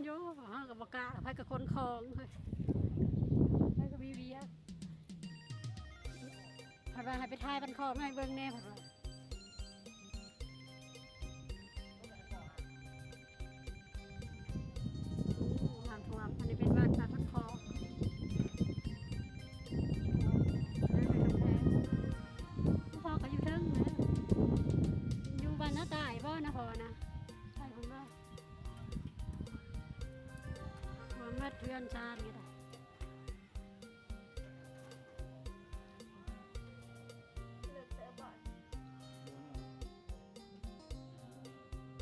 ໂຢ ເຮົາກໍບໍ່ກ້າ ໃຜກໍຂົນຂອງ ໃຜກໍມີວຽກ ເພິ່ນວ່າໃຫ້ໄປຖ່າຍບ້ານຂອງໃຫ້ເບິ່ງແດ່ ເພິ່ນວ່າ ນ້ຳຖ້ວມ ອັນນີ້ເປັນບ້ານ ບ້ານຂອງ ພໍ່ກໍຢູ່ເທິງນະ ຢູ່ບ້ານນາຕ່າຍບໍ່ນະ ພໍ່ນະ ໃຊ່ເພິ່ນວ່າ ຖ້ວມໝົດເຮືອນຊານນີ້ລະ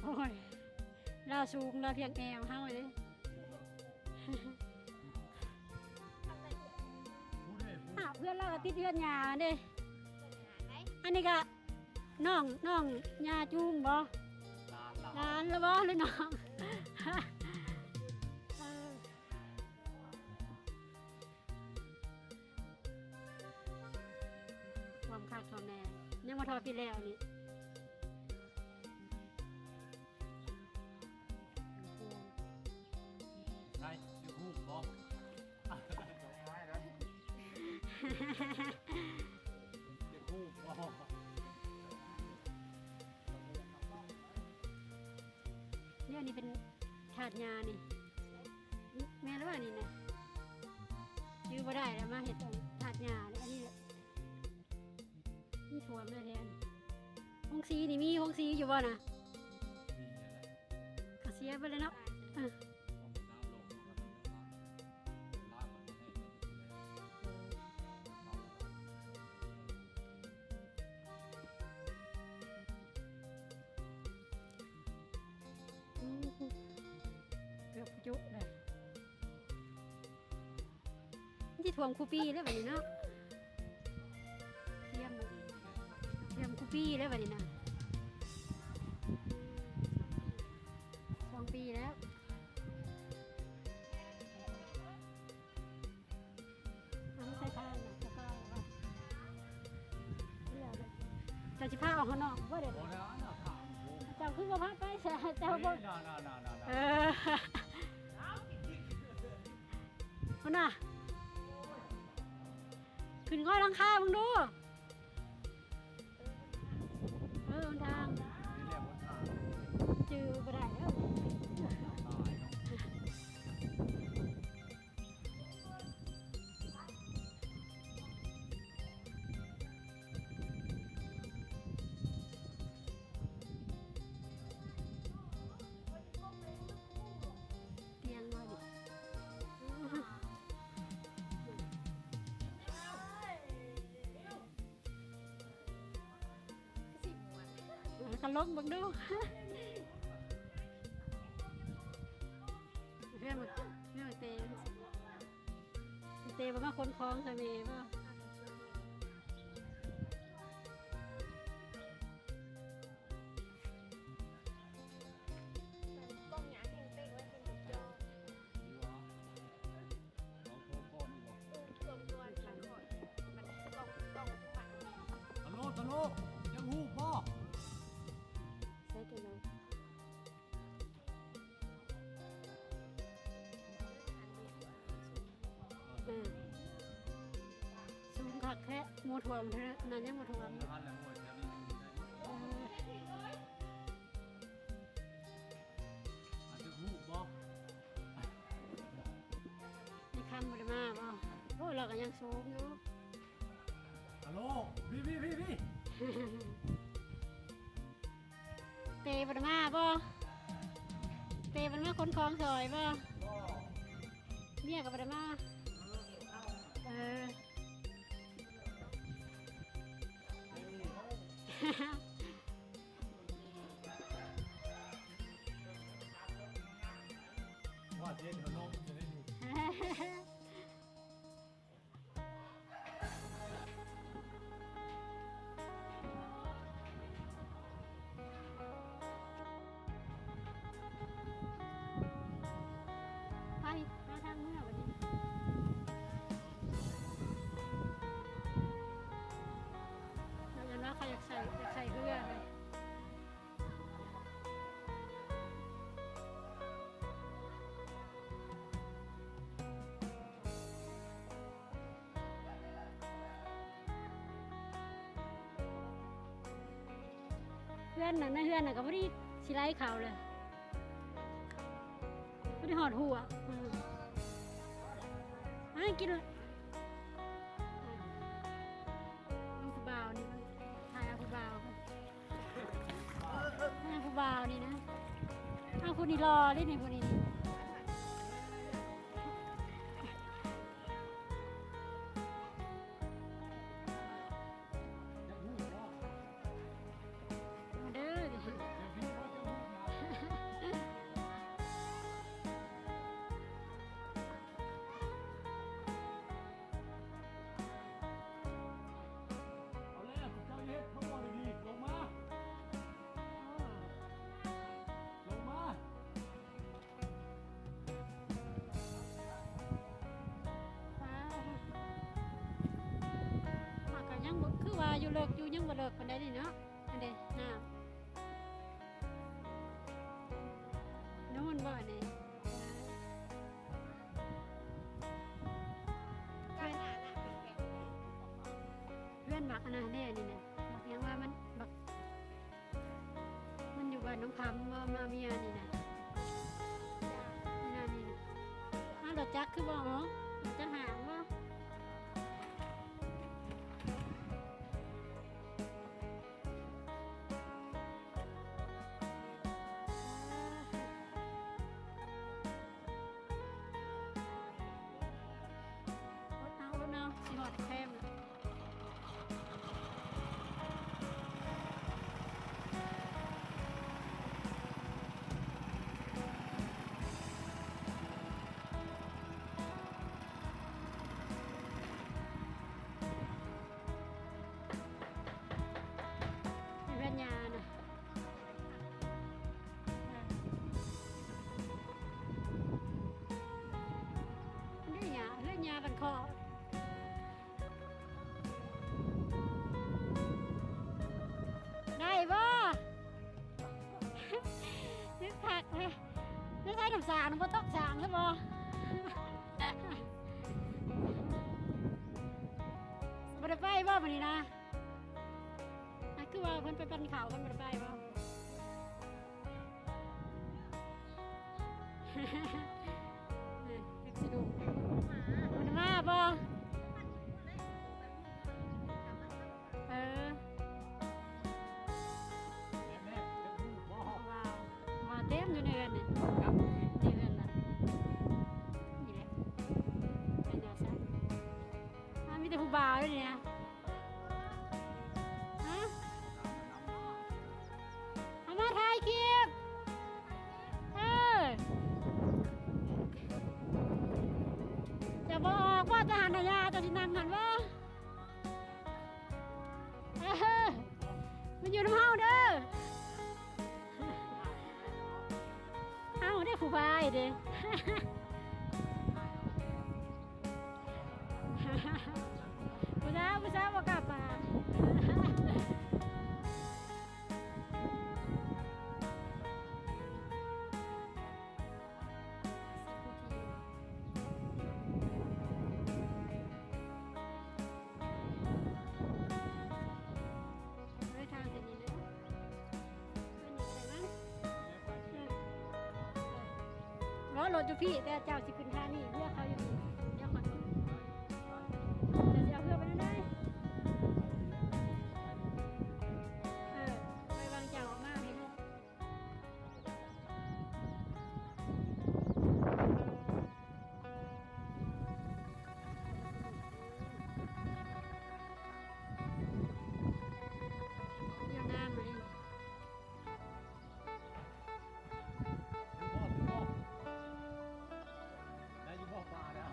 ໂອ້ຍ ລາວສູງ ລາວພຽງແອວເຮົາເດ້ ອ້າວ ເພື່ອນລາວກໍຕິດເຮືອນຍ່າເດ້ ອັນນີ້ກໍ ນ້ອງ ນ້ອງຍ່າຈູງບໍ່? ຫຼານລະ ຫຼານລະບໍ່ ຫຼືນ້ອງ? ເອີ ຖ້ວມຄັກຖ້ວມແນ່ ຍັງບໍ່ທໍ່ປີແລ້ວນີ້ ໃຊ່ ຢູ່ຮູບບໍ່? ເປັນຮູບບໍ່? ແນວນີ້ເປັນທາດຫຍ້ານີ້ ແມ່ນແລ້ວນີ້ນະ ຈື່ບໍ່ໄດ້ແລ້ວ ມາເຮັດທາດຫຍ້ານີ້ ອັນນີ້ແຫຼະ ມີຖ້ວມແທ້ໆ ໂຮງສີນີ້ມີໂຮງສີຢູ່ບໍ່ນະ? ກະເສຍໄປແລ້ວເນາະ ເອີ ອືມ ເກືອບຈຸແລ້ວ ມັນຊິຖ້ວມຄູ່ປີແລ້ວບັດນີ້ເນາະ ຖ້ວມ ຖ້ວມຄູ່ປີແລ້ວບັດນີ້ນະ ສອງປີແລ້ວ. ເອົາໃສ່ຜ້ານະ ແລ້ວກໍ ເຈົ້າຊິພາອອກຂ້າງນອກບໍ່ເດ? ບໍ່ໄດ້ນະ ເຈົ້າຄືບໍ່ພາໄປຊະ ເຈົ້າບໍ່ ເອີ ພຸ້ນນະ ຂຶ້ນງອຍຫຼັງຄາເບິ່ງດູ. ເອີ ຫົນທາງ ຈື່ບໍ່ໄດ້ແລ້ວ ຕາຍເນາະ ຕຽງບໍ່ນີ້? ເອີ ກໍລົງເບິ່ງດູ ເພື່ອນ ເພື່ອນເຕ ເຕບໍ່ມາຂົນຂອງໃຫ້ແມ່ບໍ່? ຕະໂລ ຕະໂລ ຢາກຮູ້ບໍ່? ໃສ່ຕະໂລ ເອີ ສູງຄັກແທ້ ໝົດຖ້ວມເທື່ອນັ້ນ ຍັງບໍ່ຖ້ວມ ເອີ. ອາດຈະຮູ້ບໍ່? ໄອ້ຄຳບໍ່ໄດ້ມາບໍ່? ໂອ້ ລາວກໍຍັງສູງຢູ່. ອາໂລ ພີ່ ພີ່ ພີ່ ພີ່ ເຕບໍ່ໄດ້ມາບໍ່? ເຕບໍ່ໄດ້ມາຂົນຂອງຊ່ອຍບໍ່? ບໍ່. ເມຍກໍບໍ່ໄດ້ມາ. ເອີ. ວ່າເຮັດເອົານ້ອງຈະໄດ້ຢູ່. ໄປ ຫາທາງເມືອບັດນີ້ ແລ້ວເອີ້ນວ່າເຂົາຢາກໃສ່ ຢາກໃສ່ເຮືອເລີຍ. ເຮືອນນັ້ນ ໃນເຮືອນນັ້ນກໍພໍດີຊິໄຫຼເຂົ້າເລີຍ ບໍ່ໄດ້ຮອດຫົວ. ອືມ ໃຫ້ກິນ ຜູ້ບ່າວນີ້ ຖ່າຍເອົາຜູ້ບ່າວ ຜູ້ບ່າວນີ້ນະ ເອົາຜູ້ນີ້ຫຼໍ່ເດ້ນີ້ ຜູ້ນີ້. ມາເດີ ເອົາແລ້ວ ເຈົ້າເຮັດ ເຂົາບໍ່ໄດ້ດີ ລົງມາ ລົງມາ. ປາ ຫາກກໍຍັງບໍ່ ຄືວ່າຢູ່ເລິກຢູ່ ຍັງບໍ່ເລິກປານໃດນີ້ເນາະ. ອັນເດ ນ້ຳ ໂນ່ນບໍ່ອັນນີ້ ເຮືອນ ເຮືອນບັກອັນນັ້ນເດ້ ອັນນີ້ນະ ບັກຫຍັງວ່າມັນ ບັກ ມັນຢູ່ບ້ານໜອງຄຳບໍ່ ມາເມຍນີ້ນະ ນັ້ນນີ້ນະ. ອ້າວ ລົດຈັກຄືບໍ່ອອກ ລົດຈັກຫາງບໍ່? ອົດເອົາ ອົດເອົາ ຊິຮອດແຄມແລ້ວ. ເຮືອນຍ່ານະ ນີ້ຫຍ້າ ເຮືອນຍ່າບ້ານຄໍ. ໄດ້ບໍ່? ຄືຄັກແທ້. ຢູ່ໃສນ້ຳສ້າງ ບໍ່ຕົກສ້າງຄືບໍ່? ບໍ່ໄດ້ໄປບໍ່ມື້ນີ້ນະ? ອາ ຄືວ່າເພິ່ນໄປປັນເຂົ້າ ເພິ່ນບໍ່ໄດ້ໄປບໍ່? ເອີ ເຮັດສະດຸ ມັນມາບໍ່? ເອີ ວ່າ ວ່າເຕັມຢູ່ໃນເຮືອນນີ້ ໃນເຮືອນລະ ນີ້ແຫຼະ ເປັນແນວຊັ້ນ ອາ ມີແຕ່ຜູ້ບ່າວຢູ່ນີ້ນະ. ຮະ ເອົາມາຖ່າຍຄລິບ ເອີ ຈະບໍ່ອອກບໍ່? ຈະຫັນນະຍາ ຈະຊິນັ່ງຫັ້ນບໍ່? ເອີ ມາຢູ່ນຳເຮົາເດີ ເຮົາເດ້ຜູ້ພາຍເດ້. ຜູ້ສາວ ຜູ້ສາວບໍ່ກ້າປາກ. ເອີ ທາງເສັ້ນນີ້ເດີ ເສັ້ນນີ້ກໍໄດ້ມັ້ງ. ເອີ ເວົ້າລົດຢູ່ພີ້ ແຕ່ເຈົ້າຊິຂຶ້ນທ່ານີ້ ເຮືອເຂົາຢູ່ພີ້ ດຽວກ່ອນ ເຈົ້າຊິເອົາເຮືອໄປແນວໃດ? ເອີ ໄວ້ວາງເຈົ້າອອກມາໃຫ້ລູກ. ໄດ້ຢູ່ບໍ່ປາແລ້ວ?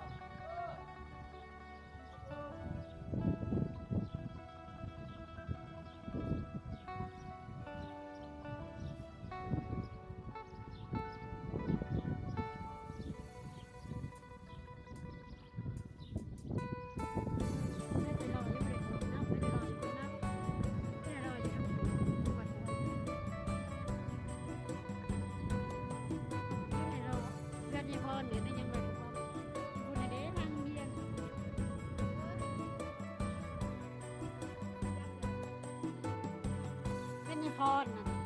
ເປັນຍາຍພອນນະ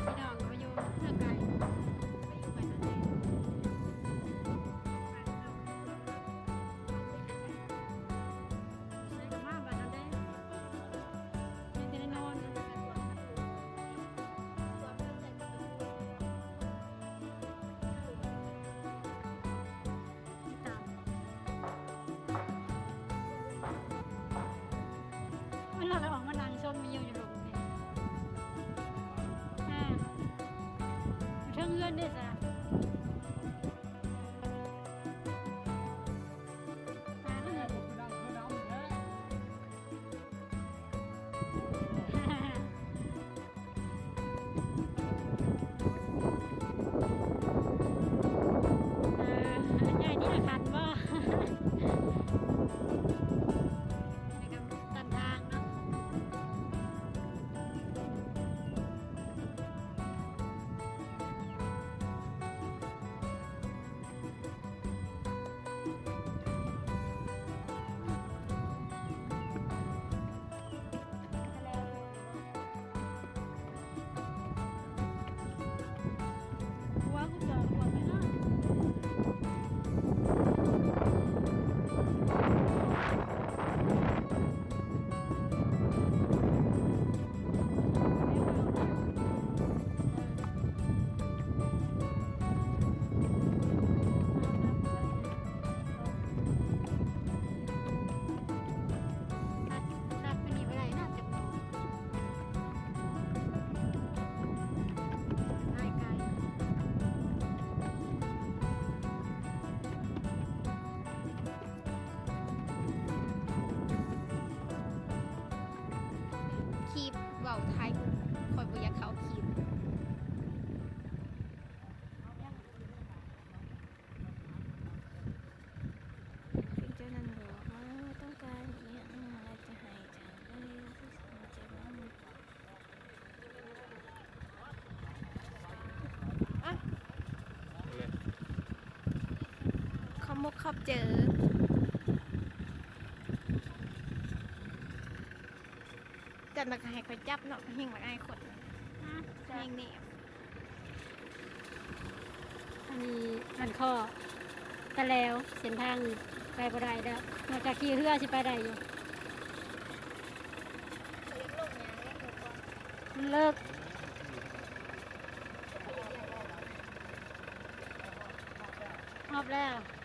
ພີ່ນ້ອງມາຢູ່ເຮືອນໄກ ໄປຢູ່ໄກນຳແດ່ ໃສ່ກັບມາບ້ານນຳແດ່ ໄປແຕ່ໄດ້ນອນ ຕິດຕາມ ເວລາລາວອອກມານັ່ງຊົມວິວຢູ່ລຸ່ມນີ້ ອ່າ ຢູ່ເທິງເຮືອນເດ້ຊະ ອ່າ ເອີ ໃຫຍ່ທີ່ອາຄານບໍ່? ນີ້ກໍຕັນທາງເນາະ ຄລິບເວົ້າໄທ ຂ້ອຍບໍ່ຢາກເຂົ້າຄລິບ. ເຈົ້ານັ້ນບອກວ່າຕ້ອງການອີ່ຫຍັງ ແລ້ວຈະໃຫ້ຈາກເລີຍ ຈະນຳ ອ່ະ ຂອບມົກຂອບໃຈ. ຈັບແລ້ວກໍໃຫ້ຂ້ອຍຈັບເນາະ ເຮົງບັກອາຍຄົນ ເຮົງນີ້. ອັນນີ້ມັນຂໍຕະແລວ ເສັ້ນທາງນີ້ໄປບໍ່ໄດ້ແລ້ວ ນອກຈາກຂີ່ເຮືອຊິໄປໄດ້ຢູ່ ມັນເລິກ ຮອບແລ້ວ.